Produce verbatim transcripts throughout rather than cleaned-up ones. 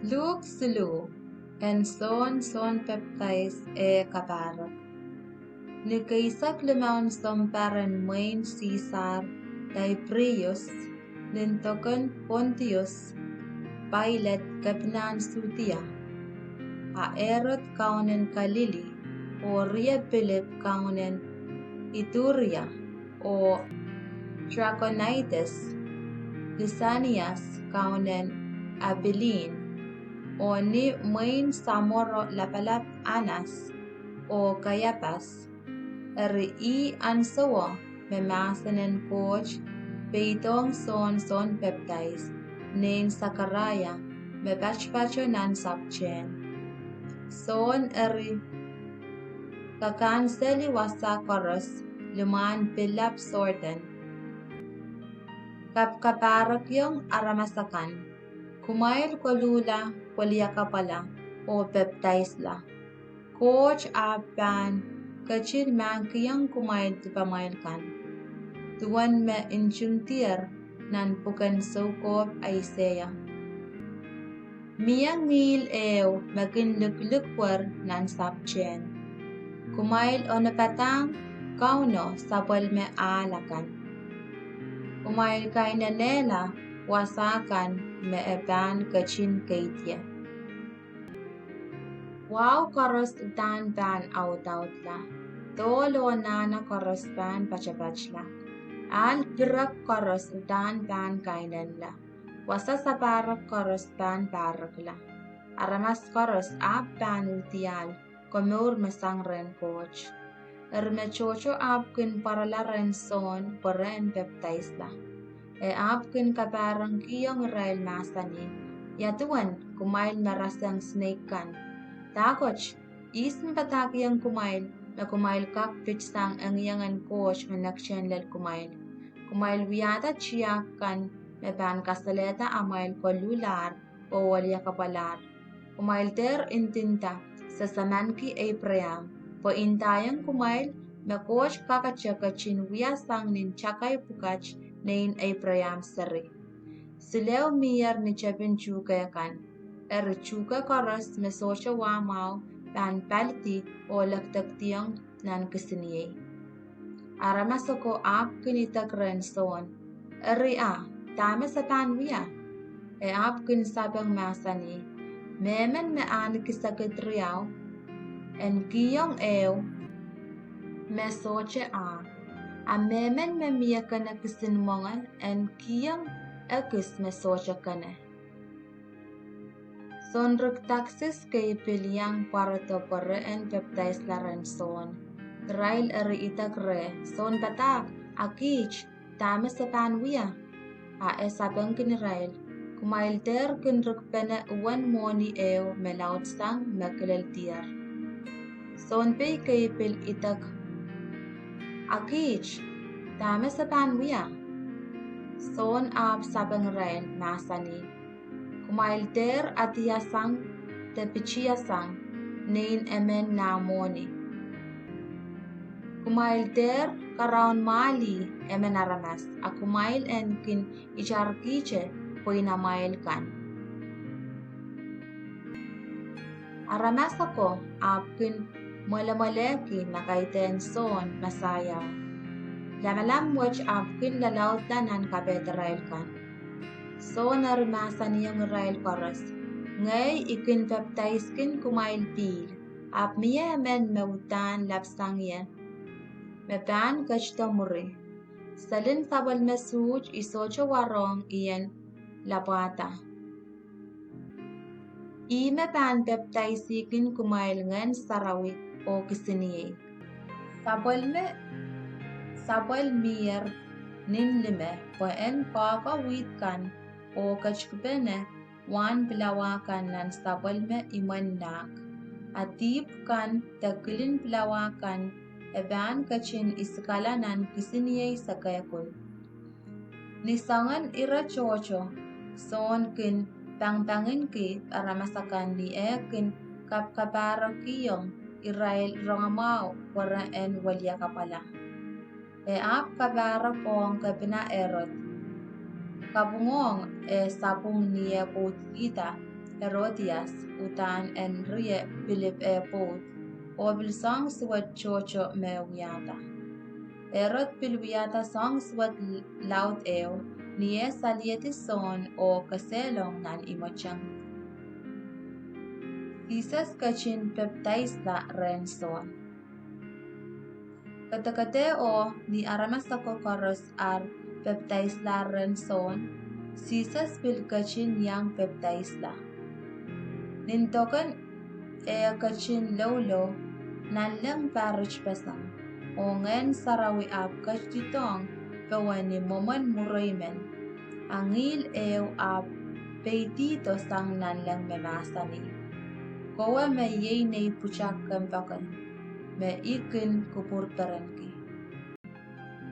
Luhk siluh. En Sohn Sounpapidais eh Kapahrek. Ni keisek limau en sounpar en mwein Sisar Taipereus, nin dok en Pontius Pailet kepinahn Sudia, a Erod kaun en Kalili, oh rie Pilip kaun en Iturea, oh Trakonitis, Lisanias kaun en Apilen, oh ni mwein samworo lapalap Anas oh Kaiapas. Eri ih ansouo me mahsen en Koht peidohng Sohn Sounpapidais, nein Sakaraia, me patopato nan sapwtehn. Sohn eri kakanseli wasa koaros limwahn pillap Sordan, kapkapahrekiong aramas akan, Kumwail koluhla, weliakapwala, oh papidaisla. Koht ahpw pahn ketin mahkikihong kumwail dipamwail kan, duwen me ntingdier nan pwuken soukohp Aiseia: Mie ngihl ehu me kin likilikier nan sapwtehn. Kumwail onopadahng Kauno sapwellime ahl akan. Kumwail kainenehla wasa kan me e pahn ketin keidie. Wahu koaros uhdahn pahn audaudla, dohl oh nahna koaros pahn patapatla, ahl pirek koaros uhdahn pahn kainenla, wasa sapahrek koaros pahn pahrekla. Aramas koaros ahpw pahn uhdiahl komour me sang rehn Koht. Eri me tohto ahpw kin pwarala rehn Sohn pwe re en papidaisla. E ahpw kin kapahrengkihong irail mahsanih: Iaduwen kumwail me rasehng sineik kan? Dahkot, ihs me padahkihong kumwail me kumwail kak pitsang engieng en Koht me nektehn lel kumwail? Kumwail wiahda tiahk kan me pahn kasalehda amwail koluhlahr oh weliakapwalahr. Kumwail dehr ndinda, se samanki Eipraam, pwe ndaiong kumwail me Koht kakete ketin wia sang nin takai pwukat nein Eipraam seri. Silehu mihier ni tepin tuhke kan. Eri tuhke koaros me sohte wah mwahu pahn palidi oh lekdekdiong nan kisiniei. Aramas ako ahpw kin idek rehn Sohn: Eri a, dahme se pahn wia? E ahpw kin sapeng mahsanih: Mehmen me ahneki sekid riau, en kihong ehu me sohte ah; a mehmen me mie kene kisin mwenge, en kihong ekis me sohte kene. Sounrik daksis kei pil iang pwarodo pwe re en papidaisla rehn Sohn. Irail eri idek reh. Sohn padahk: A kiht, dahme se pahn wia? A e sapengkin irail: Kumwail dehr kin rikpene uwen mwohni ehu me laudsang me kileldier. Sounpei kei pil idek: A kiht, dahme se pahn wia? Sohn ahpw sapeng irail, mahsanih: Kumwail dehr adihasang de pitihasang nein emen nah mwohni. Kumwail dehr karaunmwahlih emen aramas, a kumwail en kin itarkihte pwein amwail kan. Aramas ako ahpw kin mwelemwelehki me kaidehn Sohn Mesaiao. Lamalam wet ahpw kin lalaudla nan kapehdarail kan. Sohn eri mahsanihong irail koaros: Ngehi I kin papidaiskin kumwail pihl, ahpw mie emen me uhdahn lapsang ie, me pahn ketido mwuri. Selin sapwellime suht I sohte warohng I en lapwahda. Ih me pahn papidaiskin kumwail Ngehn Sarawi oh kisiniei. Sapwellime, sapwellimomwi nin lime, pwe en kohkohwid kan oh ketikipene wahn pilawa kan nan sapwellime imwen nahk, a dihp kan de kilin pilawa kan e pahn ketin isikala nan kisiniei sekehkun. Ni soangen ire tohto, Sohn kin pangpanginki aramas akan ni eh kin kapkapahrekihong irail rongamwahu pwe re en weliakapwala. E ahpw kapahrek ong Kepina Erod, kapwungohng eh sapwung ni eh pwoudikihda Herodias uhdahn en rie Pilip eh pwoud, oh pil soahng suwed tohto me wiahda. Herod pil wiahda soahng suwed laud ehu, ni eh saliedi Sohn oh kesehlong nan imweteng. Sises ketin pepdaisla rehn Sohn. Kedekede oh ni aramas ako koaros ar pepdaisla rehn Sohn, Sises pil ketin iang pepdaisla. Nin dok en eh ketin loulou, nanleng paritpeseng, oh Ngehn Sarawi ahpw ketididohng powe ni mwomwen mwurei men. A ngihl ehu ahpw peidihdo sang nanleng me mahsanih: Kowe me iei nei pwutak kempoake, me I kin kupwurperenki.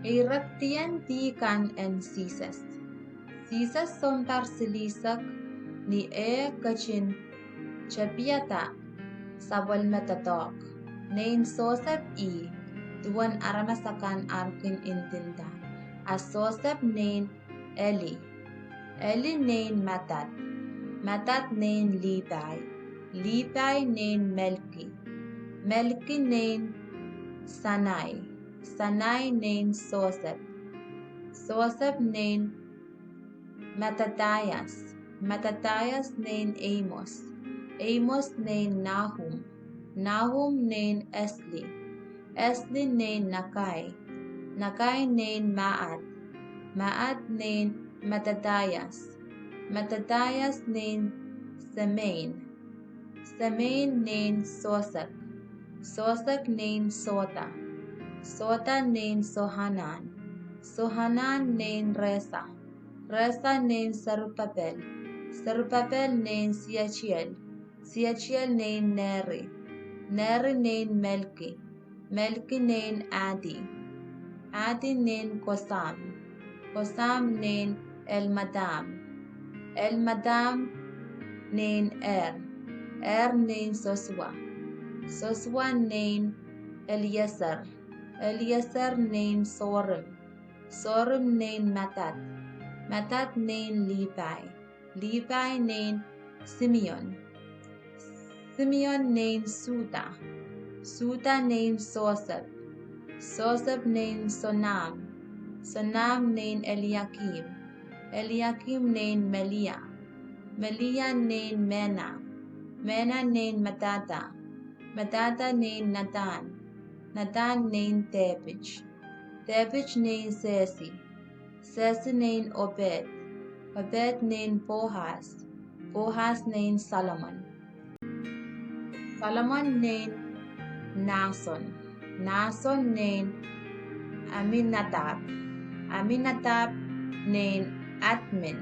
Irekdien dih kan en Sises. Sises sounpar silihsek, ni eh ketin tepiada sapwellime doadoahk. Nein Sosep ih, duwen aramas akan ar kin ndinda. A Sosep nein Eli, Eli nein Matat, Matat nein Lipai, Lipai nein Melki, Melki nein Sanai, Sanai nein Sosep, Sosep nein Matataias, Matataias nein Eimos, Eimos nein Nahum, Nahum nein Esli, Esli nein Nakai, Nakai nein Maat, Maat nein Matataias, Matataias nein Semein, Semein nein Sosek, Sosek nein Sohda, Sohda nein Sohanan, Sohanan nein Resa, Resa nein Serupapel, Serupapel nein Siatiel, Siatiel nein Neri, Neri nein Melki, Melki nein Adi, Adi nein Kosam, Kosam nein Elmadam, Elmadam nein Er, Er nein Sosua, Sosua nein Elieser, Elieser nein Sorim, Sorim nein Matat, Matat nein Lipai, Lipai nein Simeon, Simeon nein Suda, Suda nein Sosep, Sosep nein Sonam, Sonam nein Eliakim, Eliakim nein Melia, Melia nein Mena, Mena nein Matata, Matata nein Natan, Natan nein Depit, Depit nein Sesi, Sesi nein Obet, Obet nein Boas, Boas nein Solomon, Solomon nein Nason, Nason nein Aminadab, Aminadab nein Admin,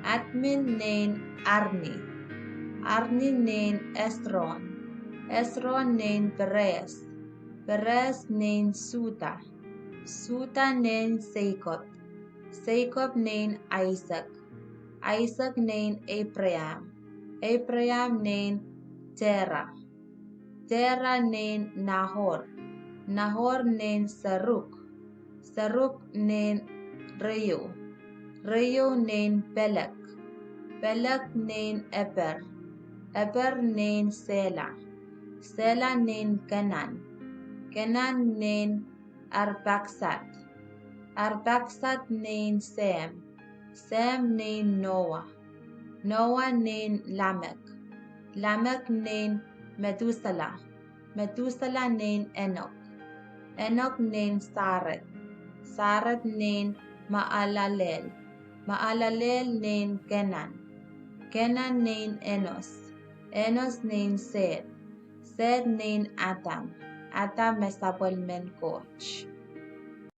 Admin nein Arni, Arni nein Esron, Esron nein Peres, Peres nein Suda, Suda nein Seikop, Seikop nein Aisek, Aisek nein Abraham, Abraham nein Tera, Tera nein Nahor, Nahor nein Seruk, Seruk nein Reu, Reu nein Pelek, Pelek nein Eper, Eper nein Sela, Sela nein Kenan, Kenan nein Arpaksat, Arpaksat nein Sem, Sem nein Noa, Noa nein Lamek, Lamek nein Metusela, Metusela nein Enok, Enok nein Saret, Saret nein Mahalalel, Mahalalel nein Kenan, Kenan nein Enos, Enos nein Set, Set nein Adam, Adam me sapwellimen Koht.